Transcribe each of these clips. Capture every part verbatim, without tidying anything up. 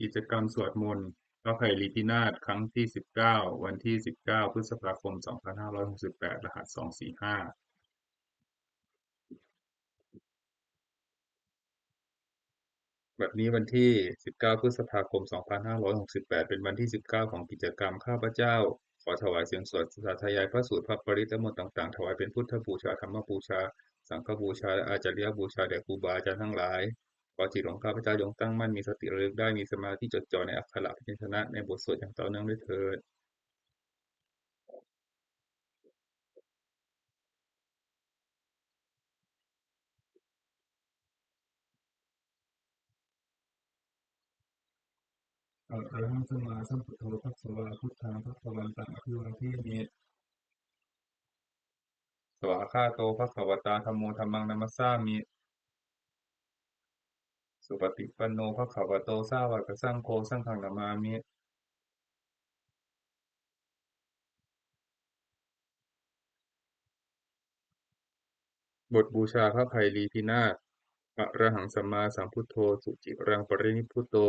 กิจกรรมสวดมนต์พระไพรีพินาศครั้งที่สิบเก้า วันที่สิบเก้า พฤษภาคม สองพันห้าร้อยหกสิบแปด รหัส สองสี่ห้า บัดนี้วันที่สิบเก้า พฤษภาคม สองพันห้าร้อยหกสิบแปด เป็นวันที่สิบเก้า ของกิจกรรม ข้าพเจ้าขอถวายเสียงสวดสาธยายพระสูตรพระปริตรและมนต์ต่างๆ ถวายเป็นพุทธบูชา ธรรมบูชา สังฆบูชา และอาจาริยบูชาแด่ครูบาอาจารย์ทั้งหลาย ขอจิตของข้าพเจ้าจงตั้งมั่น มีสติระลึกได้ มีสมาธิจดจ่อในอักขระพยัญชนะในบทสวดอย่างต่อเนื่องด้วยเทอญ Arahaṃ sammāsambuddho bhagavā, buddhaṃ bhagavantaṃ abhivādemi. Svākkhāto bhagavatā dhammo, dhammaṃ namassāmi. Supaṭipanno bhagavato sāvakasaṅgho, saṅghaṃ namāmi. บทบูชาพระไพรีพินาศ Arahaṃ sammāsambuddho suciraṃ parinibbuto,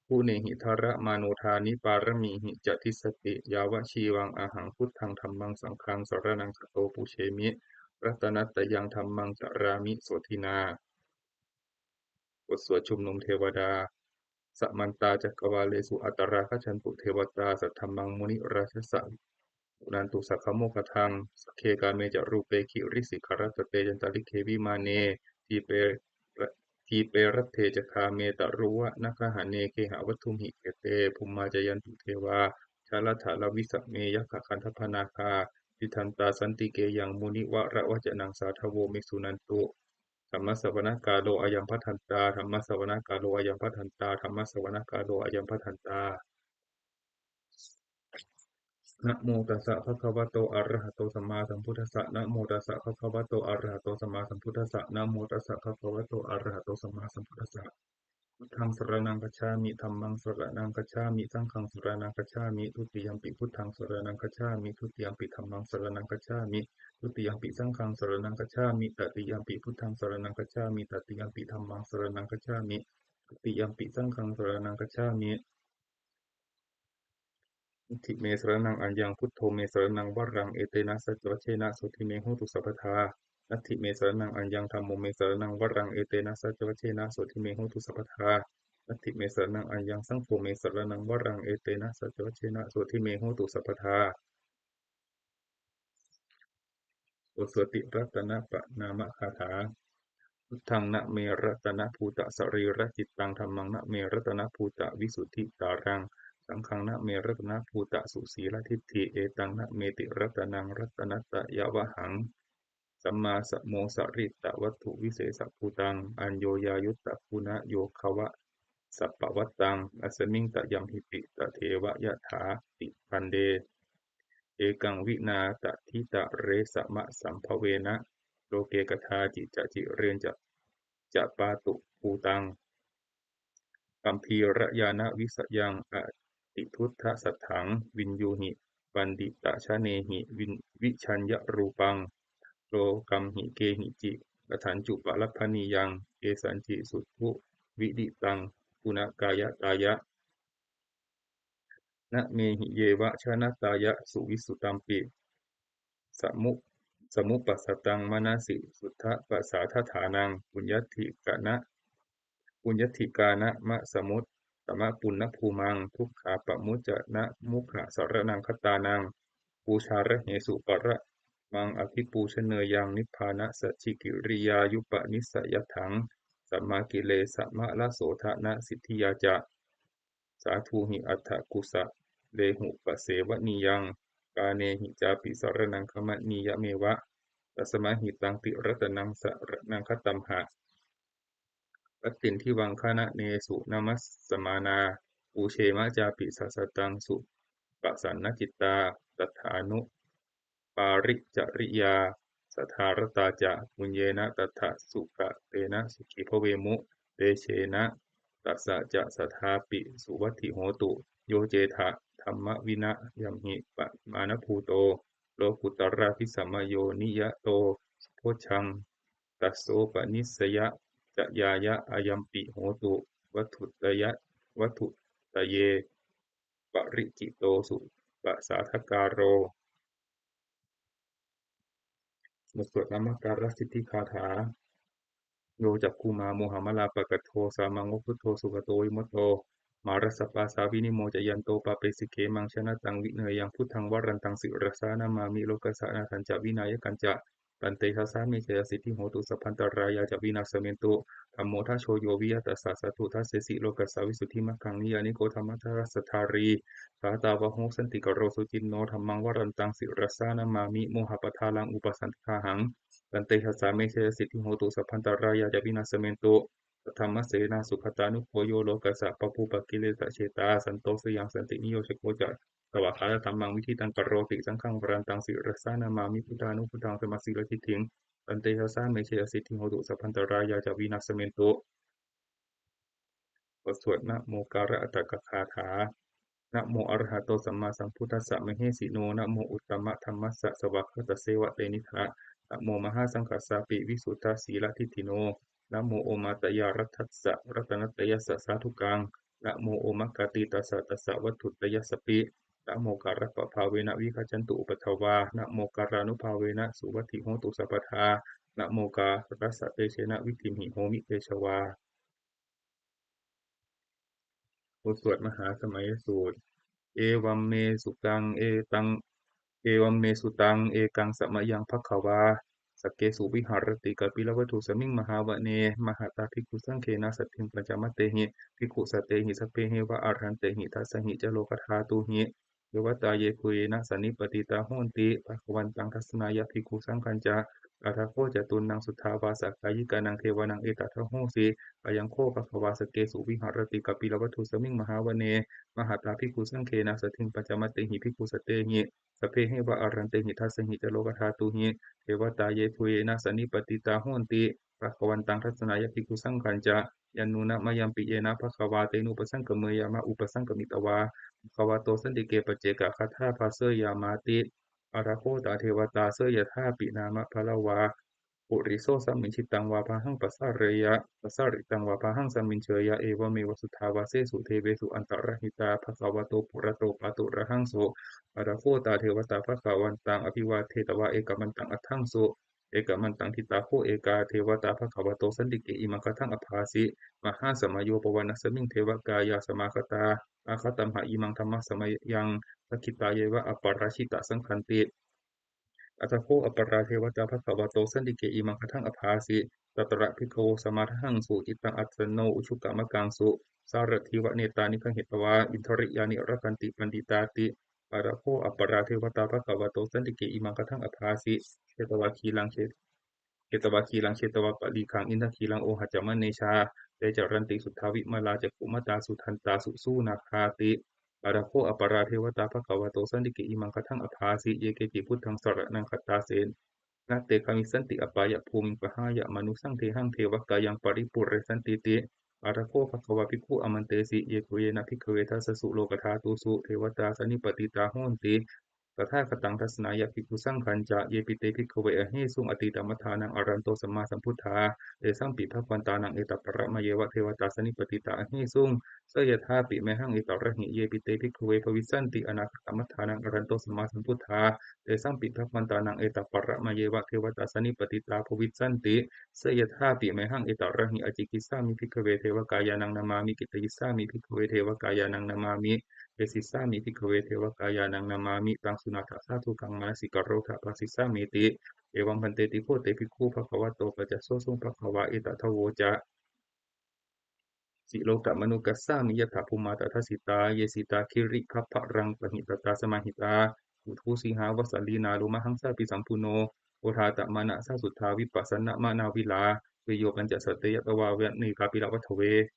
guṇehi dharamāno dāni pāramīhi ca dissati, yāvajīvaṃ ahaṃ buddhaṃ dhammaṃ saṅghaṃ saraṇaṃ gato, pūjemi ratanattayaṃ dhammaṃ carāmi sotthinā. บทสวดชุมนุมเทวดา Samantā cakkavāḷesu atrāgacchantu devatā, saddhammaṃ munirājassa suṇantu saggamokkhadaṃ. Sagge kāme ca rūpe girisikharataṭe cantalikkhe vimāne, dīpe ra-, dīpe raṭṭhe ca gāme taruvanagahane gehavatthumhi khette, bhummā cāyantu devā jalathalavisame yakkhagandhabbanāgā, tiṭṭhantā santike yaṃ munivaravacanaṃ sādhavo me suṇantu. Dhammassavanakālo ayambhadantā, dhammassavanakālo ayambhadantā, dhammassavanakālo ayambhadantā. Namo tassa bhagavato arahato sammāsambuddhassa. Namo tassa bhagavato arahato sammāsambuddhassa. Namo tassa bhagavato arahato sammāsambuddhassa. Buddhaṃ saraṇaṃ gacchāmi. Dhammaṃ saraṇaṃ gacchāmi. Saṅghaṃ saraṇaṃ gacchāmi. Dutiyampi buddhaṃ saraṇaṃ gacchāmi. Dutiyampi dhammaṃ saraṇaṃ gacchāmi. Dutiyampi saṅghaṃ saraṇaṃ gacchāmi. Tatiyampi buddhaṃ saraṇaṃ gacchāmi. Tatiyampi dhammaṃ saraṇaṃ gacchāmi. Tatiyampi saṅghaṃ saraṇaṃ gacchāmi. Natthi me saraṇaṃ aññaṃ, buddho me saraṇaṃ varaṃ, etena saccavajjena sotthi me hotu sabbadā. Natthi me saraṇaṃ aññaṃ, dhammo me saraṇaṃ varaṃ, etena saccavajjena sotthi me hotu sabbadā. Natthi me saraṇaṃ aññaṃ, saṅgho me saraṇaṃ varaṃ, etena saccavajjena sotthi me hotu sabbadā. บทสวดติรัตนปณามคาถา Buddhaṃ name ratanabhūtasarīracittaṃ, dhammaṃ name ratanabhūtavisuddhicaraṃ, saṅghaṃ name ratanabhūtasusīladiṭṭhi, etaṃ nameti ratanaṃ ratanattayavhaṃ. Sammāsamosaritavatthuvisesabhūtaṃ, aññoññayuttaguṇayogavasappavattāṃ, asmiṃ tayamhipi tadeva yathāti bhante. Ekaṃ vinā tatthitaresamāsambhavena, loke kadāci ca cirañca ca pātubhūtaṃ. Gambhīrañāṇavisayaṃ atiduṭṭhasatthaṃ, viññūhi paṇḍitajanehi vin-, vijaññarūpaṃ, lokamhi kehici kathāñcupalabhāniyaṃ, kesañci suṭṭhu viditaṃ guṇakāyatāya, namehi yeva janattāya suvissutampi samu-, samupassaduṃ manasi suddhapasādaṭhānaṃ, puññatthi kana-, puññatthikānamasamuttamapuññabhūmaṃ, dukkhāpamuccanamukkhasaraṇaṃ gatānaṃ, pūjārahesu paramaṃ abhipūjaneyyaṃ, nibbānasacchikiriyāyupanissayatthaṃ, sammākilesamārasodanasiddhiyā ca. Sādhūhi atthakūsalehupasevanīyaṃ, kānehi cāpi saraṇaṃ gamanīyameva, tasmā hi taṃ tiratanaṃ saraṇaṃ gatamha. Pattindivaṅgananesu namassāma, pūjema cāpi sāsataṃ supasannacittāṃ, tathānu- pāricariyā sadā ratā ca, puññena tattha sukatena sukhī bhavemu, tejena tassa ca sadāpi suvatthi hotu. Yo cetha dhammavinayamhi pamāṇabhūto, lokuttaradhisamāyo niyato subojjhaṃ, tassopanisayañāya ayampi hotu, vatthuttaya-, vatthu- hadaye parikkhito supasādakāro. บทสวดนมการสิทธิคาถา Yo cakkhumā mohamalāpakaṭṭho, sāmaṃ va buddho sugato vimutto, mārassa pāsā vinimocayanto, pāpesi khemaṃ janataṃ vineyyaṃ, buddhaṃ varantaṃ sirasā namāmi, lokassa nāthañca vināyakañca, tantejasā me jayasiddhi hotu, sabbantarāyā ca vināsamentu. Dhammo dhajo yo viya tassa satthu, dassesi lokassa visuddhimaggaṃ, niyyāniko dhammadharassa dhārī, sātāvaho santikaro suciṇṇo, dhammaṃ varantaṃ sirasā namāmi, mohappadālaṃ upasantadāhaṃ, tantejasā me jayasiddhi hotu, sabbantarāyā ca vināsamentu. Saddhammasenā sugatānugo yo, lokassa pāpūpakilesajetā, santo sayaṃ santiniyojako ca, svākkhātadhammaṃ viditaṃ karoti, saṅghaṃ varantaṃ sirasā namāmi, buddhānubuddhaṃ dhammasīladiṭṭhiṃ, tantejasā me jayasiddhi hotu, sabbantarāyā ca vināsamentu. บทสวดนะโมการะอัฏฐกคาถา Namo arahato sammāsambuddhassa mahesino, namo uttamadhammassa svākkhātasseva tenidha, namo mahāsaṅghassāpi visuddhasīladiṭṭhino, namo omātyāraddhassa ratanattayassa sādhukaṃ, namo omakātītassa tassa vatthuttayassapi, namokārappabhāvena vigacchantu upaddavā, namokārānubhāvena suvatthi hotu sabbadā, namokārassa tejena vidhimhi homi tejavā. บทสวดมหาสมัยสูตร Evaṃ me sutaṃ etaṃ, evaṃ me sutaṃ, ekaṃ samayaṃ bhagavā sakkesu viharati kapilavatthusmiṃ mahāvane mahatā bhikkhusaṅghena saddhiṃ pañcamattehi bhikkhusatehi sabbeheva arahantehi. Dasahi ca lokadhātūhi devatā yebhuyyena sannipatitā honti bhagavantaṃ dassanāya bhikkhusaṅghañca. Atha kho catunnaṃ suddhāvāsakāyikānaṃ devānaṃ etadahosi: Ayaṃ kho bhagavā sakkesu viharati kapilavatthusmiṃ mahāvane mahatā bhikkhusaṅghena saddhiṃ pañcamattehi bhikkhusatehi sabbeheva arahantehi. Dasahi ca lokadhātūhi devatā yebhuyyena sannipatitā honti bhagavantaṃ dassanāya bhikkhusaṅghañca. Yannūna mayampi yena bhagavā tenupasaṅkameyyāma, upasaṅkamitvā bhagavato santike paccekagāthā bhāseyyāmāti. Atha kho tā devatā seyyathāpi nāma balavā puriso sammiñjitaṃ vā bāhaṃ pasāreyya, pasāritaṃ vā bāhaṃ sammiñjeyya, evameva suddhāvāsesu devesu antarahitā bhagavato purato pāturahaṃsu. Atha kho tā devatā bhagavantaṃ abhivādetvā ekamantaṃ aṭṭhaṃsu. Ekamantaṃ ṭhitā kho ekā devatā bhagavato santike imaṃ gāthaṃ abhāsi: Mahāsamayo pavanasmiṃ, devakāyā samāgatā; āgatamha imaṃ dhammasamayaṃ, dakkhitāyeva aparājitasaṅghanti. Atha kho aparā devatā bhagavato santike imaṃ gāthaṃ abhāsi: Tatra bhikkhavo samādahaṃsu, cittaṃ attano ujukamakaṃsu; sārathīva nettāni gahetvā, indriyāni rakkhanti paṇḍitāti. Atha kho aparā devatā bhagavato santike imaṃ gāthaṃ abhāsi: Chetvā khīlaṃ che-, chetvā khīlaṃ chetvā palighaṃ, indakhīlaṃ ohaccamanejā; te caranti suddhā vimalā, cakkhumatā sudantā susunāgāti. Atha kho aparā devatā bhagavato santike imaṃ gāthaṃ abhāsi: Ye keci buddhaṃ saraṇaṃ gatāse, na te gamissanti apāyabhūmiṃ; pahāya mānusaṃ dehaṃ, devakāyaṃ paripūressantīti. Atha kho bhagavā bhikkhū āmantesi: Yebhuyyena bhikkhave dasasu lokadhātūsu devatā sannipatitā honti tathāgataṃ dassanāya bhikkhusaṅghañca. Yepi te bhikkhave ahesuṃ atītamaddhānaṃ arahanto sammāsambuddhā, tesampi bhagavantānaṃ etaparamāyeva devatā sannipatitā ahesuṃ, seyyathāpi mayhaṃ etarahi. Yepi te bhikkhave bhavissanti anāgatamaddhānaṃ arahanto sammāsambuddhā, tesampi bhagavantānaṃ etaparamāyeva devatā sannipatitā bhavissanti, seyyathāpi mayhaṃ etarahi. Ācikkhissāmi bhikkhave devakāyānaṃ nāmāni, kittayissāmi bhikkhave devakāyānaṃ nāmāni, desissāmi bhikkhave devakāyānaṃ nāmāni. Taṃ suṇātha sādhukaṃ manasikarotha bhāsissāmīti. Evaṃ bhanteti kho te bhikkhū bhagavato paccassosuṃ. Bhagavā etadavoca: Silokamanukassāmi, yattha bhummā tadassitā; ye sitā girigabbharaṃ, pahitattā samāhitā. Puthū sīhāvasaḷīnā, lomahaṃsābhisambhuno; odātamanasā suddhā, vippasannamanāvilā. Seyyo pañcasate ñatvā, vane kāpilavatthave;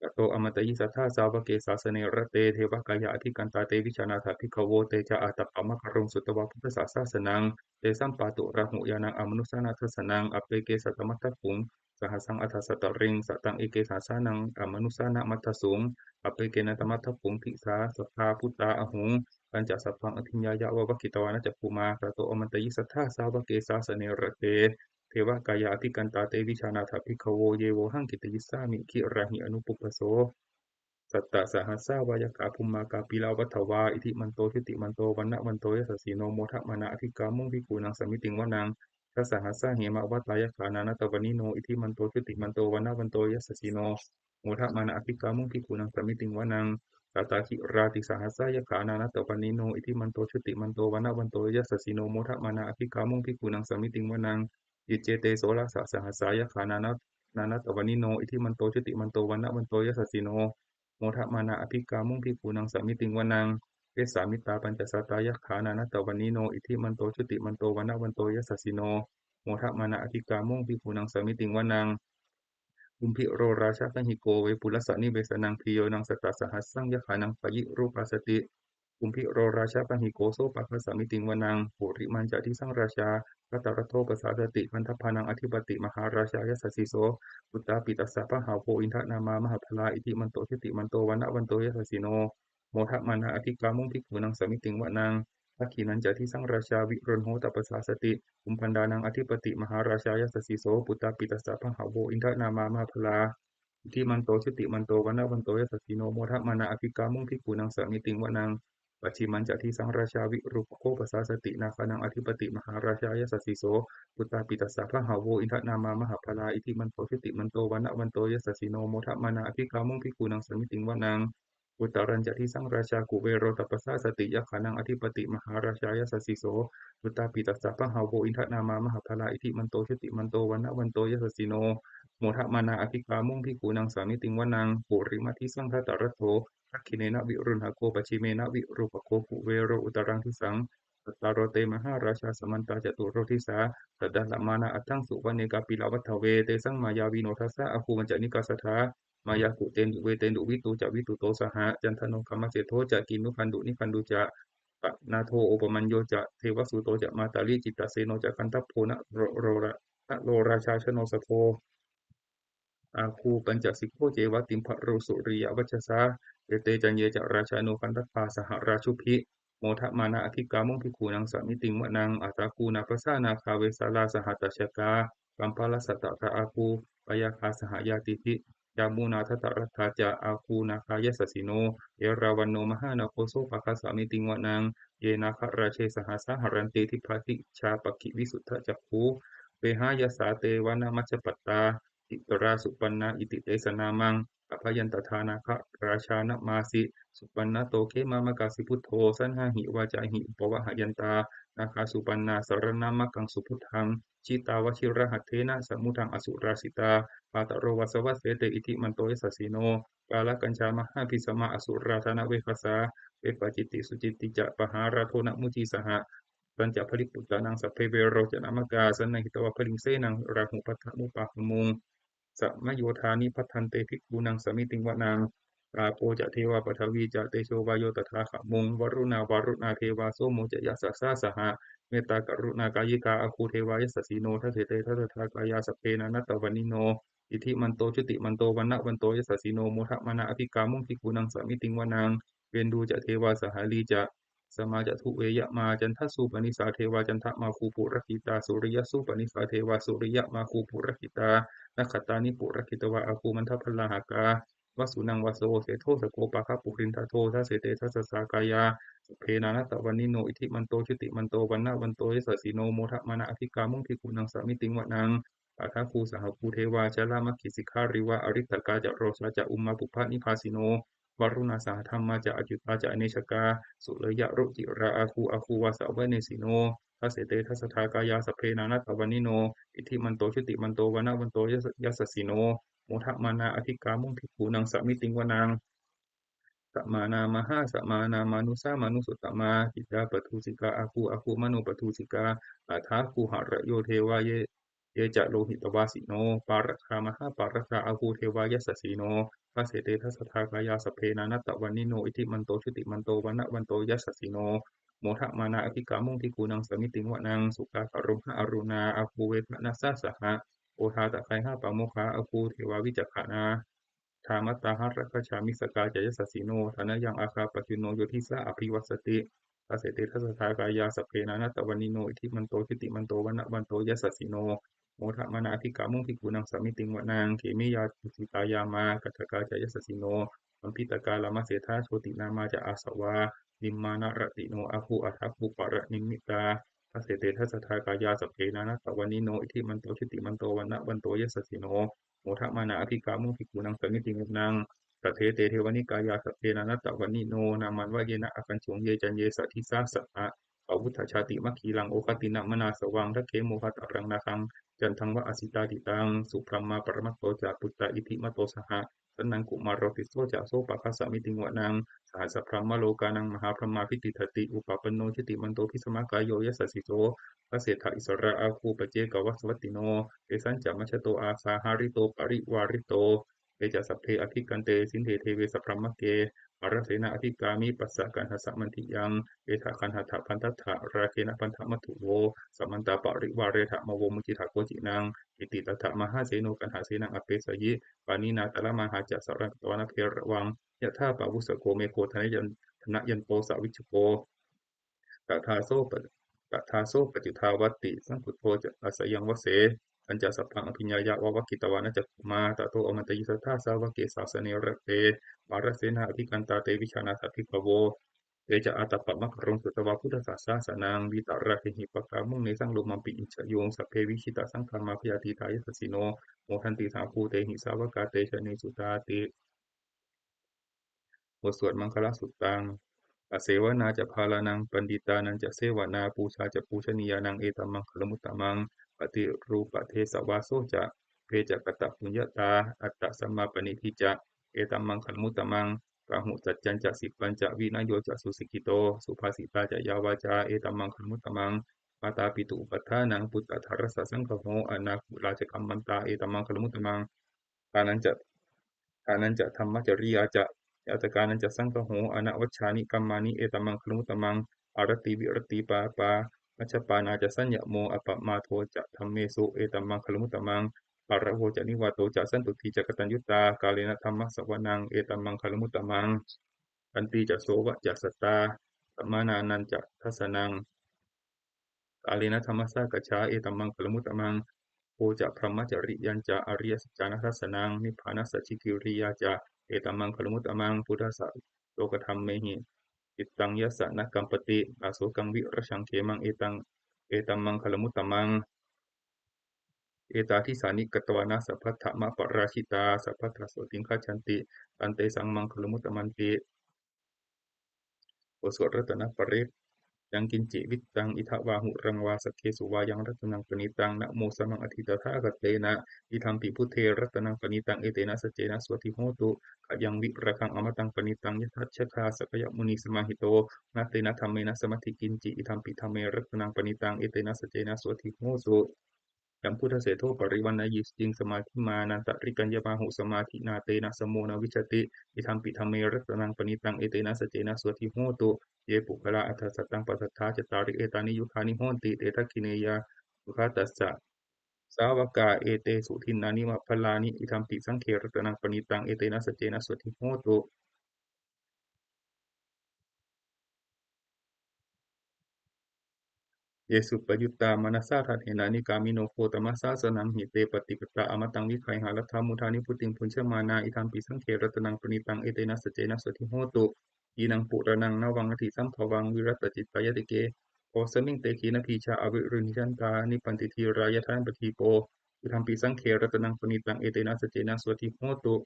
tato āmantayi satthā, sāvake sāsane rate. Devakāyā abhikkantā, te vijānātha bhikkhavo; te ca ātappamakaruṃ, sutvā buddhassa sāsanaṃ. Tesampāturahu ñāṇaṃ, amanussāna dassanaṃ; appeke satamaddakkhuṃ, sahassaṃ atha sattariṃ; sataṃ eke sahassānaṃ, amanussānamaddasuṃ; appekenantamaddakkhuṃ, disā sabbā phuṭā ahuṃ. Tañca sabbaṃ abhiññāya, vavakkhitvāna cakkhumā; tato āmantayi satthā, sāvake sāsane rate. Devakāyā abhikkantā, te vijānātha bhikkhavo; ye vohaṃ kittayissāmi, girāhi anupubbaso. Sattasahassā va yakkhā bhummā kāpilavatthavā, iddhimanto jutimanto vaṇṇavanto yasassino, modamānā abhikkāmuṃ bhikkhūnaṃ samitiṃ vanaṃ. Chasahassā hemavatā yakkhā nānattavaṇṇino, iddhimanto jutimanto vaṇṇavanto yasassino, modamānā abhikkāmuṃ bhikkhūnaṃ samitiṃ vanaṃ. Sātāgirā tisahassā yakkhā nānattavaṇṇino, iddhimanto jutimanto vaṇṇavanto yasassino, modamānā abhikkāmuṃ bhikkhūnaṃ samitiṃ vanaṃ. Iccete soḷasasahassā yakkhā nāna- nānattavaṇṇino, iddhimanto jutimanto vaṇṇavanto yasassino, modamānā abhikkāmuṃ bhikkhūnaṃ samitiṃ vanaṃ. Vessāmittā pañcasatā yakkhā nānattavaṇṇino, iddhimanto jutimanto vaṇṇavanto yasassino, modamānā abhikkāmuṃ bhikkhūnaṃ samitiṃ vanaṃ. Kumbhīro rājagahiko vepullassa nivesanaṃ, bhiyyo naṃ satasahassaṃ yakkhānaṃ payirupāsati. Kumbhīro rājagahiko sopāga samitiṃ vanaṃ. Purimañca disaṃ rājā dhataraṭṭho pasāsati, gandhabbānaṃ ādhipati mahārājā yasassi so. Puttāpi tassa bahavo indanāmā mahabbalā, iddhimanto jutimanto vaṇṇavanto yasassino, modamānā abhikkāmuṃ bhikkhūnaṃ samitiṃ vanaṃ. Dakkhiṇañca disaṃ rājā virūḷho tappasāsati, kumbhaṇḍānaṃ ādhipati mahārājā yasassi so. Puttāpi tassa bahavo indanāmā mahabbalā, iddhimanto jutimanto vaṇṇavanto yasassino, modamānā abhikkāmuṃ bhikkhūnaṃ samitiṃ vanaṃ. Pacchimañca disaṃ rājā virūpakkho pasāsati, nāgānaṃ ādhipati mahārājā yasassi so. Puttāpi tassa bahavo indanāmā mahabbalā, iddhimanto jutimanto vaṇṇavanto yasassino, modamānā abhikkāmuṃ bhikkhūnaṃ samitiṃ vanaṃ. Uttarañca disaṃ rājā kuvero tappasāsati, yakkhānaṃ ādhipati mahārājā yasassi so. Puttāpi tassa bahavo indanāmā mahabbalā, iddhimanto jutimanto vaṇṇavanto yasassino, modamānā abhikkāmuṃ bhikkhūnaṃ samitiṃ vanaṃ. Purimaṃ disaṃ dhataraṭṭho, dakkhiṇena virūḷhako, pacchimena virūpakkho, kuvero uttaraṃ disaṃ. Cattāro te mahārājā samantā caturo disā, daddallamānā aṭṭhaṃsu vane kāpilavatthave. Tesaṃ māyāvino dasa āgū vañcanikā saṭhā, māyā kuṭeṇḍu veṭeṇḍu viṭū ca viṭuṭo saha, candano kāmaseṭṭho ca kinnughaṇḍu nighaṇḍu ca, panādo opamañño ca devasūto ca mātali, cittaseno ca gandhabbo naḷo ra- naḷo rājā janosabho, āgū pañcasikho ceva timbarū suriyavacchasā. Ete caññe ca rājāno gandhabbā saha rājubhi, modamānā abhikkāmuṃ bhikkhūnaṃ samitiṃ vanaṃ. Athāgū nābhasā nāgā vesālā sahatacchakā, kambalassatarā āgū pāyāgā saha ñātibhi, yāmunā dhataraṭṭhā ca āgū nāgā yasassino. Erāvaṇo mahānāgo sopāga samitiṃ vanaṃ. Ye nāgarāje sahasā haranti dibbā dijā pakkhi visuddhacakkhū, vehāyasā te vanamajjhapattā citrā supaṇṇā iti tesa nāmaṃ. Abhayantadā nāgarājānamāsi, supaṇṇato khemamakāsi buddho. Saṇhāhi vācāhi upavhayantā nāgā supaṇṇā saraṇamakaṃsu buddhaṃ. Jitā vajirahatthena samuddaṃ asurā sitā, bhātaro vāsavassete iddhimanto yasassino. Kālakañjā mahābhismā asurā dānaveghasā, vepacitti sucitti ca pahārādo namucī saha. Tañca baliputtānaṃ sabbe verocanāmakā, sannayhitvā baliṃ senaṃ rāhubhaddamupāgamuṃ. Samayodāni bhaddante bhikkhūnaṃ samitiṃ vanaṃ. Āpo ca devā paṭhavī ca tejo vāyo tadāgamuṃ, varuṇā vāruṇā devā somo ca yasasā saha. Mettākaruṇākāyikā āgū devā yasassino, dasete dasadhā kāyā sabbe nānattavaṇṇino, iddhimanto jutimanto vaṇṇavanto yasassino, modamānā abhikkāmuṃ bhikkhūnaṃ samitiṃ vanaṃ. Veṇḍū ca devā sahalī ca, saha ca duve yamā, candassūpanisā devā candamāgū purakkhitā, suriyassūpanisā devā suriyamāgū purakkhitā, nakkhattāni purakkhitvā āgū mandavalāhakā. Vasūnaṃ vāsavo seṭṭho sakkopāga purindado, dasete dasadhā kāyā sabbe nānattavaṇṇino, iddhimanto jutimanto vaṇṇavanto yasassino, modamānā abhikkāmuṃ bhikkhūnaṃ samitiṃ vanaṃ. Athāgū sahabhū devā jalamaggisikhāriva, ariṭṭhakā ca rojā ca ummāpupphanibhāsino, varuṇā sahadhammā ca accutā ca anejakā, sūleyyarucirā āgū āgū vāsavanesino. Dasete dasadhā kāyā sabbe nānattavaṇṇino, iddhimanto jutimanto vaṇṇavanto yas- yasassino, modamānā abhikkāmuṃ bhikkhūnaṃ samitiṃ vanaṃ. Samānā mahāsamānā mānusā mānusuttamā, khiḍḍāpadūsikā āgū āgū manopadūsikā. Athāgū harayo devā ye, ye ca lohitavāsino, pāragā mahāpāragā āgū devā yasassino. Dasete dasadhā kāyā sabbe nānattavaṇṇino, iddhimanto jutimanto vaṇṇavanto yasassino, modamānā abhikkāmuṃ bhikkhūnaṃ samitiṃ vanaṃ. Sukkā karumhā aruṇā āgū veghanasā saha, odātagayhā pāmokkhā āgū devā vicakkhaṇā. Dāmattā hāragajā missakā ca yasassino, thanayaṃ āgā pajjunno yo disā abhivassati. Dasete dasadhā kāyā sabbe nānattavaṇṇino, iddhimanto jutimanto vaṇṇavanto yasassino, modamānā abhikkāmuṃ bhikkhūnaṃ samitiṃ vanaṃ. Khemiyā tusitā yāmā kaṭṭhakā ca yasassino, lambitakā lāmaseṭṭhā jotināmā ca āsavā, nimmānaratino āguṃ āgū paranimmitā. Dasete dasadhā kāyā sabbe nānattavaṇṇino, iddhimanto jutimanto vaṇṇavanto yasassino, modamānā abhikkāmuṃ bhikkhūnaṃ samitiṃ vanaṃ. Saṭṭhete devanikāyā sabbe nānattavaṇṇino, nāmanvayena āgañchuṃ ye caññe sadisā saṭṭhā. Pavutthajātimakhīlaṃ oghatiṇṇamanāsavaṃ, dakkhemoghataraṃ nāgaṃ candaṃva asitātitaṃ. Subrahmā paramatto ca puttā iddhimato saha, sanaṅkumāro tisso ca sopāga samitiṃ vanaṃ. Sahassabrahmalokānaṃ mahābrahmābhitiṭṭhati, upapanno jutimanto bhismākāyo yasassi so. Dasettha issarā āguṃ paccekavasavattino, tesañca majjhato āgā hārito parivārito. Te ca sabbe abhikkante sinde deve sabrahmake, mārasenā abhikkāmi passa kaṇhassa mandiyaṃ. Etha gaṇhatha bandhatha rāgena bandhamatthu vo, samantā parivāretha mā vo muñcittha koci naṃ. Iti tattha mahāseno kaṇhasenaṃ apesayi, pāṇinā talamāhacca saraṃ katvāna bheravaṃ. Yathā pāvussako megho thanayan- thanayanto savijjuko, tadā so pa- tadā so paccudāvatti saṅkuddho ca asayaṃvase. Tañca sabbaṃ abhiññāya vavakkhitvāna cakkhumā, tato āmantayi satthā sāvake sāsane rate. Mārasenā abhikkantā te vijānātha bhikkhavo. Te ca ātappamakaruṃ sutvā buddhassa sāsanaṃ, vītarāgehi pakkāmuṃ nesaṃ lomampi iñjayuṃ. Sabbe vijitasaṅgāmā bhayātītā yasassino, modanti saha bhūtehi sāvakā te janesutāti. บทสวดมังคลสุตตัง Asevanā ca bālānaṃ, paṇḍitānañca sevanā, pūjā ca pūjanīyānaṃ, etammaṅgalamuttamaṃ. Paṭirūpadesavāso ca, sabbe ca katapuññatā, attasammāpaṇidhi ca, etammaṅgalamuttamaṃ. Bāhusaccañca sippañca, vinayo ca susikkhito, subhāsitā ca yā vācā, etammaṅgalamuttamaṃ. Mātāpituupaṭṭhānaṃ, puttadārassa saṅgaho, anākulā ca kammantā, etammaṅgalamuttamaṃ. Dānañca dānañca dhammacariyā ca, ñātakānañca saṅgaho, anavajjāni kammāni, etammaṅgalamuttamaṃ. Āratī viratī pāpā majjapānā ca saññamo, appamādo ca dhammesu, etammaṅgalamuttamaṃ. Gāravo ca nivāto ca, santuṭṭhī ca kataññutā, kālena dhammassavanaṃ, etammaṅgalamuttamaṃ. Khantī ca sovacassatā, samaṇānañca dassanaṃ, kālena dhammasākacchā, etammaṅgalamuttamaṃ. Tapo ca brahmacariyañca, ariyasaccāna dassanaṃ, nibbānasacchikiriyā ca, etammaṅgalamuttamaṃ. Phuṭṭhassa lokadhammehi, cittaṃ yassa na kampati, asokaṃ virajaṃ khemaṃ, etaṃ etammaṅgalamuttamaṃ. Etādisāni katvāna, sabbatthamaparājitā, sabbattha sotthiṃ gacchanti, taṃ tesaṃ maṅgalamuttamanti. บทสวดรัตนปริตร Yaṅkiñci vittaṃ idha vā huraṃ vā, saggesu vā yaṃ ratanaṃ paṇītaṃ, na no samaṃ atthi tathāgatena, idampi buddhe ratanaṃ paṇītaṃ, etena saccena suvatthi hotu. Khayaṃ virāgaṃ amataṃ paṇītaṃ, yadajjhagā sakyamunī samāhito, na tena dhammena samatthi kiñci, idampi dhamme ratanaṃ paṇītaṃ, etena saccena suvatthi hotu. Yaṃ buddhaseṭṭho parivaṇṇayī, suciṃ samādhimānantarikaññamāhu, samādhinā tena samo na vijjati, idampi dhamme ratanaṃ paṇītaṃ, etena saccena suvatthi hotu. Ye puggalā aṭṭha sataṃ pasatthā, cattāri etāni yugāni honti, te dakkhiṇeyyā sugatassa sāvakā, etesu dinnāni mahapphalāni, idampi saṅghe ratanaṃ paṇītaṃ, etena saccena suvatthi hotu. Ye suppayuttā manasā daḷhena, nikkāmino gotamasāsanamhi, te pattipattā amataṃ vigayha, laddhā mudhā nibbutiṃ bhuñjamānā, idampi saṅghe ratanaṃ paṇītaṃ, etena saccena suvatthi hotu. Khīṇaṃ purāṇaṃ navaṃ natthi sambhavaṃ, virattacittāyatike, kosmiṃ te khīṇabījā aviruḷhichandā, nibbanti dhīrā yathāyampadīpo, idampi saṅghe ratanaṃ paṇītaṃ, etena saccena suvatthi hotu.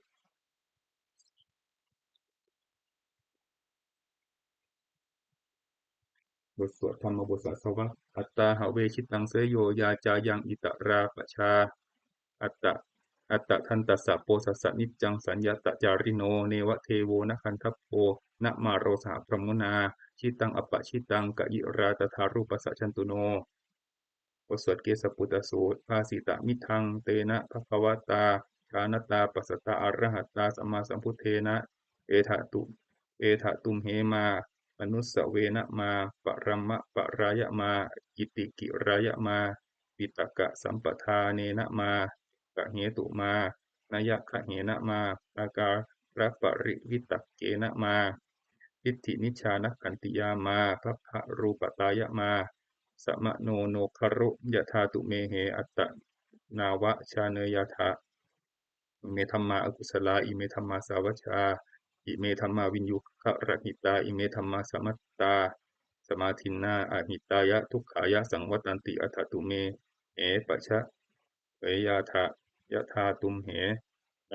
บทสวดธรรมบทสาสวะ Atthā have jitaṃ seyyo, yā cāyaṃ itarā pajā, atta attadantassa posassa, niccaṃ saññatacārino, neva devo na gandhabbo, na māro saha brahmunā, jitaṃ apajitaṃ kayirā, tathārūpassa jantuno. บทสวดเกสปุตตสูตร Bhāsitamiddhaṃ tena bhagavatā jānatā passatā arahatā sammāsambuddhena, etha tu etha tumhe mā manussavenamā paramaparāya mā kitikirāya mā vitakasampadānena mā gahetu mā nayagahena mā akāraparivitakkena mā diṭṭhimicchānakkhantiyā mā bhabbarūpatāya mā samano no garu yathā tumhe atta nāva jāneyyātha. Ime dhammā akusalā, ime dhammā sāvajjā, ime dhammā viññugarahitā, ime dhammā samattā samādinnā ahitāya dukkhāya saṃvattanti. Atha tumhe paja veyyātha yathā tumhe.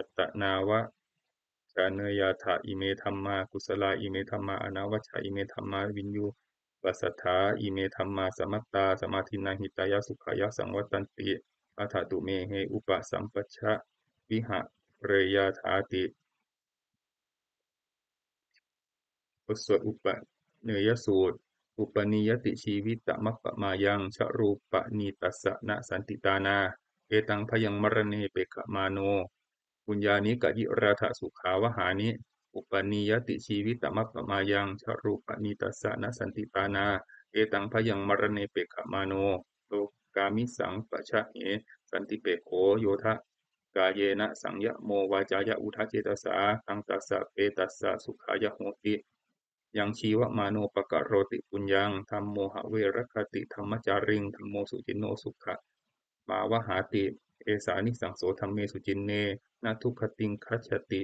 Attanāva jāneyyātha ime dhammā kusalā, ime dhammā anavajjā, ime dhammā viññuppasatthā, ime dhammā samattā samādinnā hitāya sukhāya saṃvattanti. Atha tumhe upasampajja vihareyyāthāti. บทสวดอุปเนยสูตร Upanīyati jīvitamappamāyaṃ jarūpanītassa na sandiṭṭhānā, etaṃ bhayaṃ maraṇe pekkhamāno, puññāni kayirādhasukhāvahāni. Upanīyati jīvitamappamāyaṃ jarūpanītassa na sandiṭṭhānā, etaṃ bhayaṃ maraṇe pekkhamāno, lokāmisaṃ pajahe santipekkho, yodha kāyena saṃyamo vācāya uda cetasā, taṃ tassa petassa sukhāya hoti. Yaṃ jīvamāno pakaroti puññaṃ, dhammo have rakkhati dhammacāriṃ, dhammo suciṇṇo sukhamāvahāti. Esānisaṃso dhamme suciṇṇe, na dugatiṃ gacchati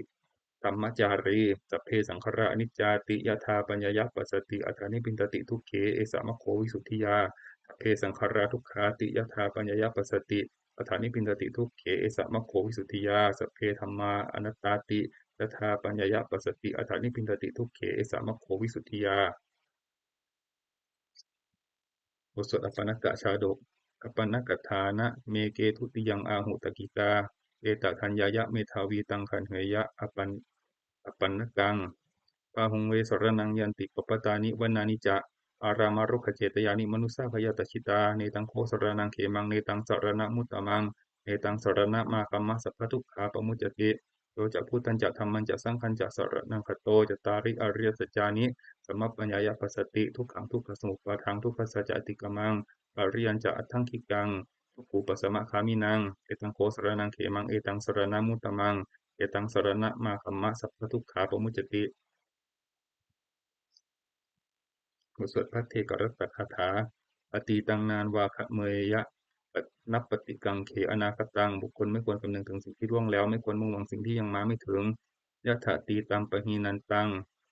dhammacārī. Sabbe saṅkhārā aniccāti yadā paññāya passati, atha nibbindati dukkhe, esa maggo visuddhiyā. Sabbe saṅkhārā dukkhāti yadā paññāya passati, atha nibbindati dukkhe, esa maggo visuddhiyā. Sabbe dhammā anattāti yadā paññāya passati, atha nibbindati dukkhe, esa maggo visuddhiyā. บทสวดอัปปนกชาดก Appannakkhaddhānameke dutiyaṃ āhu takkikā, etadaññāya medhāvī taṃ gaṇheyya appan appannakaṃ. Bāhuṃ ve saraṇaṃ yanti pabbatāni vanāni ca, ārāmarogacetayāni manussā bhayātajjitā, netaṃ kho saraṇaṃ khemaṃ, netaṃ saraṇamuttamaṃ, netaṃ saraṇamāgamma sabbadukkhā pamuccati. Yo ca buddhañca dhammañca saṅghañca saraṇaṃ gato, cattāri ariyasaccāni samappaññāya passati, dukkhaṃ dukkhasamuppādaṃ dukkhassa ca atikkamaṃ, ariyañca aṭṭhaṅgikaṃ dukkhūpasamagāminaṃ, etaṃ kho saraṇaṃ khemaṃ, etaṃ saraṇamuttamaṃ, etaṃ saraṇamāgamma sabbadukkhā pamuccati. บทสวดภัทเทกรัตตคาถา Atītaṃ nānvāgameyya nappaṭikaṅkhe anāgataṃ. บุคคลไม่ควรคำนึงถึงสิ่งที่ล่วงแล้ว ไม่ควรมุ่งหวังสิ่งที่ยังมาไม่ถึง Yadatītampahīnantaṃ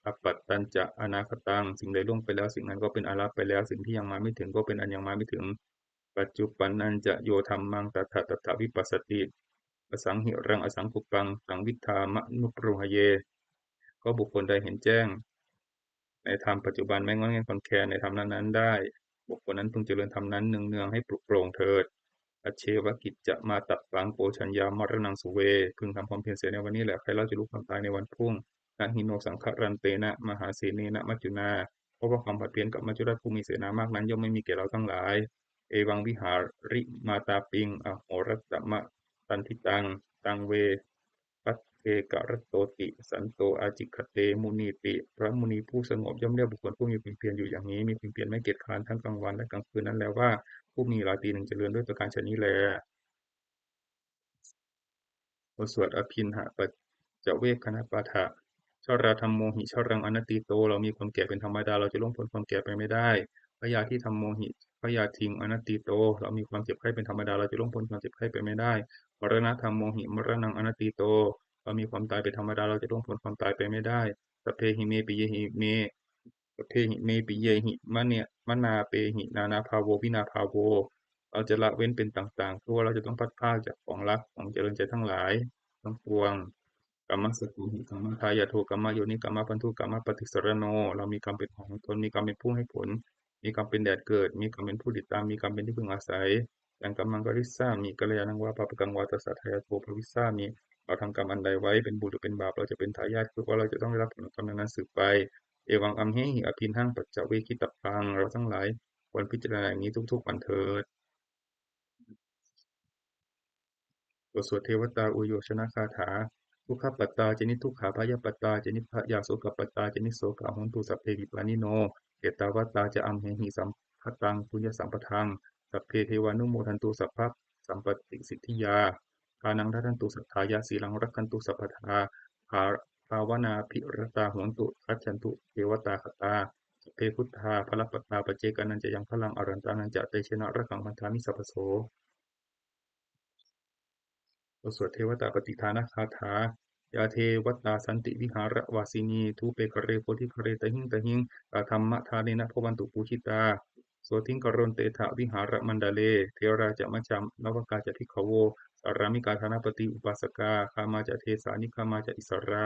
appattañca anāgataṃ. สิ่งใดล่วงไปแล้ว สิ่งนั้นก็เป็นอันละไปแล้ว สิ่งที่ยังมาไม่ถึงก็เป็นอันยังมาไม่ถึง Paccuppannañca yo dhammaṃ tattha tattha vipassati, asaṃhiraṃ asaṅkuppaṃ taṃ viddhā manubrūhaye. ก็บุคคลใดเห็นแจ้งในธรรมปัจจุบัน ไม่ง่อนแง่นคลอนแคลนในธรรมนั้นๆได้ บุคคลนั้นพึงเจริญธรรมนั้นเนืองๆให้ปลุกโปร่งเถิด Ajjeva kiccamātappaṃ ko jaññā maraṇaṃ suve. พึงทำความเพียรเสียในวันนี้แหละ ใครเล่าจะรู้ความตายในวันพรุ่ง Na hi no saṅgarantena mahāsenena maccunā. เพราะว่าความผัดเพี้ยนกับมัจจุราชผู้มีเสนามากนั้นย่อมไม่มีแก่เราทั้งหลาย Evaṃ vihārimātāpiṃ ahorattamatanditaṃ, taṃ ve bhaddekarattoti santo ācikkhate munīti. พระมุนีผู้สงบย่อมเรียกบุคคลผู้มีความเพียรอยู่อย่างนี้ มีความเพียรไม่เกียจคร้านทั้งกลางวันและกลางคืนนั้นแล้วว่า ผู้มีราตรีหนึ่งเจริญ ด้วยประการฉะนี้แล บทสวดอภิณหปัจจเวกขณปาฐะ Jarādhammomhi jaraṃ anatīto. เรามีความแก่เป็นธรรมดา เราจะล่วงพ้นความแก่ไปไม่ได้ Byādhidhammomhi byādhiṃ anatīto. เรามีความเจ็บไข้เป็นธรรมดา เราจะล่วงพ้นความเจ็บไข้ไปไม่ได้ Maraṇadhammomhi maraṇaṃ anatīto. เรามีความตายเป็นธรรมดา เราจะล่วงพ้นความตายไปไม่ได้ Sabbehi me piyehi me sabbehi me piyehi mane manāpehi nānābhāvo vinābhāvo. เราจะละเว้นเป็นต่างๆ เพราะว่าเราจะต้องพลัดพรากจากของรักของเจริญใจทั้งหลายทั้งปวง Kammassakomhi kammadāyādo kammayoni kammabandhu kammapaṭisaraṇo. เรามีกรรมเป็นของของตน มีกรรมเป็นผู้ให้ผล มีกรรมเป็นแดนเกิด มีกรรมเป็นผู้ติดตาม มีกรรมเป็นที่พึ่งอาศัย Yaṃ kammaṃ karissāmi kalyāṇaṃ vā pāpakaṃ vā tassa dāyādo bhavissāmi. เราทำกรรมอันใดไว้ เป็นบุญหรือเป็นบาป เราจะเป็นทายาท คือว่าเราจะต้องได้รับผลของกรรมนั้นๆสืบไป Evaṃ amhehi abhiṇhaṃ paccavekkhitabbā. เราทั้งหลายควรพิจารณาอย่างนี้ทุกๆวันเถิด บทสวดเทวตาอุยโยชนคาถา Dukkhappattā ca niddukkhā bhayappattā ca nibbhayā sokappattā ca nissokā hontu sabbepi pāṇino. Ettāvatā ca amhehi sambhataṃ puññasampadaṃ sabbe devānumodantu sabbasampattisiddhiyā. Dānaṃ dadantu saddhāya sīlaṃ rakkhantu sabbadā. Bhā- bhāvanābhiratā hontu gacchantu devatāgatā. Sabbe buddhā balappattā paccekānañca yaṃ balaṃ arahantānañca tejena rakkhaṃ bandhāmi sabbaso. บทสวดเทวตาปฏิทานคาถา Yā devatā santi vihāravāsinī, thūpe ghare bodhighare tahiṃ tahiṃ, tā dhammadānena bhavantu pūjitā. Sotthiṃ karontedha vihāramaṇḍale, therā ca majjhā navakā ca bhikkhavo, sārāmikā dānapatī upāsakā, gāmā ca desā nigamā ca issarā,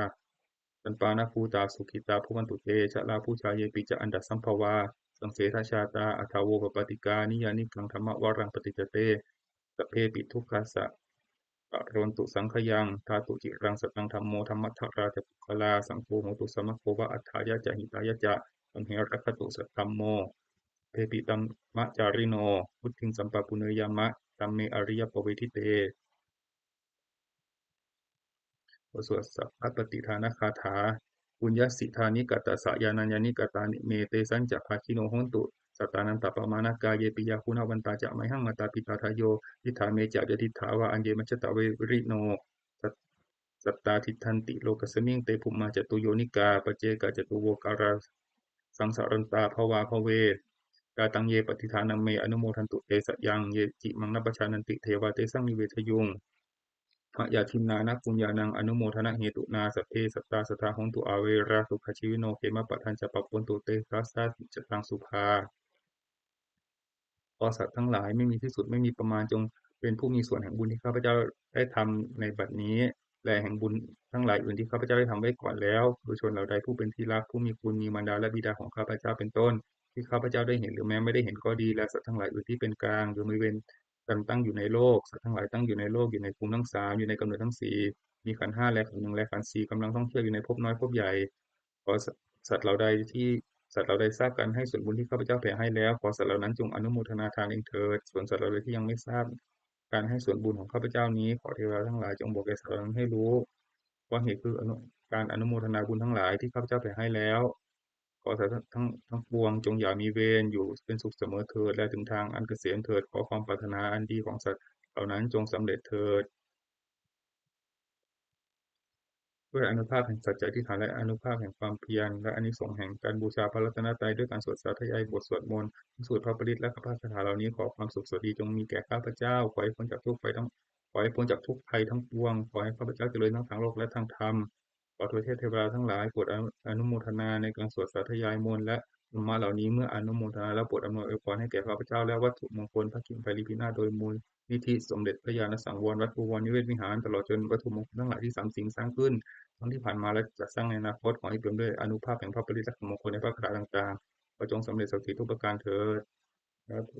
sappāṇabhūtā sukhitā bhavantu te. Jalābujā yepi ca aṇḍasambhavā, saṃsedajātā athavopapātikā, niyyānikaṃ dhammavaraṃ paṭicca te, sabbepi dukkhassa karontu saṅkhayaṃ. Ṭhātu ciraṃ sataṃ dhammo, dhammaddharā ca puggalā, saṅgho hotu samaggo va, atthāya ca hitāya ca. Amhe rakkhatu saddhammo, sabbepi dhammacārino, vuḍḍhiṃ sampāpuṇeyyāma, dhamme ariyappavedite. บทสวดสัพพปฏิทานคาถา Puññassidāni katassa yānāni katāni me, tesañca bhāgino hontu sattānantapaṃ. Yepi yā guṇavantā ca mayhaṃ mātā pitā dāyo, diṭṭhā me ca yadiṭṭhā vā, aññe majjhattā verino, sat- sattā tiṭṭhanti lokasmiṃ, te bhummā catuyonikā paccekagātā, catū vokārā saṃsarantā bhavā bhave. Yā taṃ ye pattidānaṃ me anumodantu, te sayaṃ ye cimaṃ na pajānanti, devā tesaṃ nivedayuṃ. Mayā dinnāna puññānaṃ anumodanahetunā, sabbe sattā sadā hontu averā, sukhajīvino khemappadañca pabbavantu, te dāsāsi jataṃ subhā. ขอสัตว์ทั้งหลายไม่มีที่สุดไม่มีประมาณ จงเป็นผู้มีส่วนแห่งบุญที่ข้าพเจ้าได้ทำในบัดนี้ และแห่งบุญทั้งหลายอื่นที่ข้าพเจ้าได้ทำไว้ก่อนแล้ว ปุถุชนเหล่าใดผู้เป็นที่รัก ผู้มีคุณ มีมารดาและบิดาของข้าพเจ้าเป็นต้น ที่ข้าพเจ้าได้เห็นหรือแม้ไม่ได้เห็นก็ดี และสัตว์ทั้งหลายอื่นที่เป็นกลาง หรือมีเวรกันตั้งอยู่ในโลก สัตว์ทั้งหลายตั้งอยู่ในโลก อยู่ในภูมิทั้งสาม อยู่ในกำเนิดทั้งสี่ มีขันธ์ห้าและขันธ์หนึ่งและขันธ์สี่ กำลังท่องเที่ยวอยู่ในภพน้อยภพใหญ่ ขอสัตว์เหล่าใดที่ สัตว์เหล่าใดทราบการให้ส่วนบุญที่ข้าพเจ้าแผ่ให้แล้ว ขอสัตว์เหล่านั้นจงอนุโมทนาทานเองเถิด ส่วนสัตว์เหล่าใดที่ยังไม่ทราบการให้ส่วนบุญของข้าพเจ้านี้ ขอเทวดาทั้งหลายจงบอกแก่สัตว์เหล่านั้นให้รู้ ว่าเหตุคืออนุ การอนุโมทนาบุญทั้งหลายที่ข้าพเจ้าแผ่ให้แล้ว ขอสัตว์ทั้ง ทั้งปวงจงอย่ามีเวร อยู่เป็นสุขเสมอเถิด และถึงทางอันเกษมเถิด ขอความปรารถนาอันดีของสัตว์เหล่านั้นจงสำเร็จเถิด ด้วยอานุภาพแห่งสัจจะอธิษฐาน และอานุภาพแห่งความเพียร และอานิสงส์แห่งการบูชาพระรัตนตรัย ด้วยการสวดสาธยายบทสวดมนต์ สูตรพระปริตร และพระคาถาเหล่านี้ ขอความสุขสวัสดีจงมีแก่ข้าพเจ้า ขอให้พ้นจากทุกข์ภัยทั้ง ขอให้พ้นจากทุกข์ภัยทั้งปวง ขอให้ข้าพเจ้าเจริญทั้งทางโลกและทางธรรม ขอทวยเทพเทวดาทั้งหลายโปรดอนุ อนุโมทนาในการสวดสาธยายมนต์และธรรมะเหล่านี้ เมื่ออนุโมทนาแล้วโปรดอำนวยอวยพรให้แก่ข้าพเจ้า และวัตถุมงคลพระขิงไพรีพินาศ โดยมูลนิธิสมเด็จพระญาณสังวร วัดบวรนิเวศวิหาร ตลอดจนวัตถุมงคลทั้งหลายที่สามสิงห์สร้างขึ้น ทั้งที่ผ่านมาและจะสร้างในอนาคต ขอให้เปี่ยมด้วยอานุภาพแห่งพระปริตรและมงคลในพระคาถาต่างๆ ขอจงสำเร็จศักดิ์สิทธิ์ทุกประการเถิด สาธุ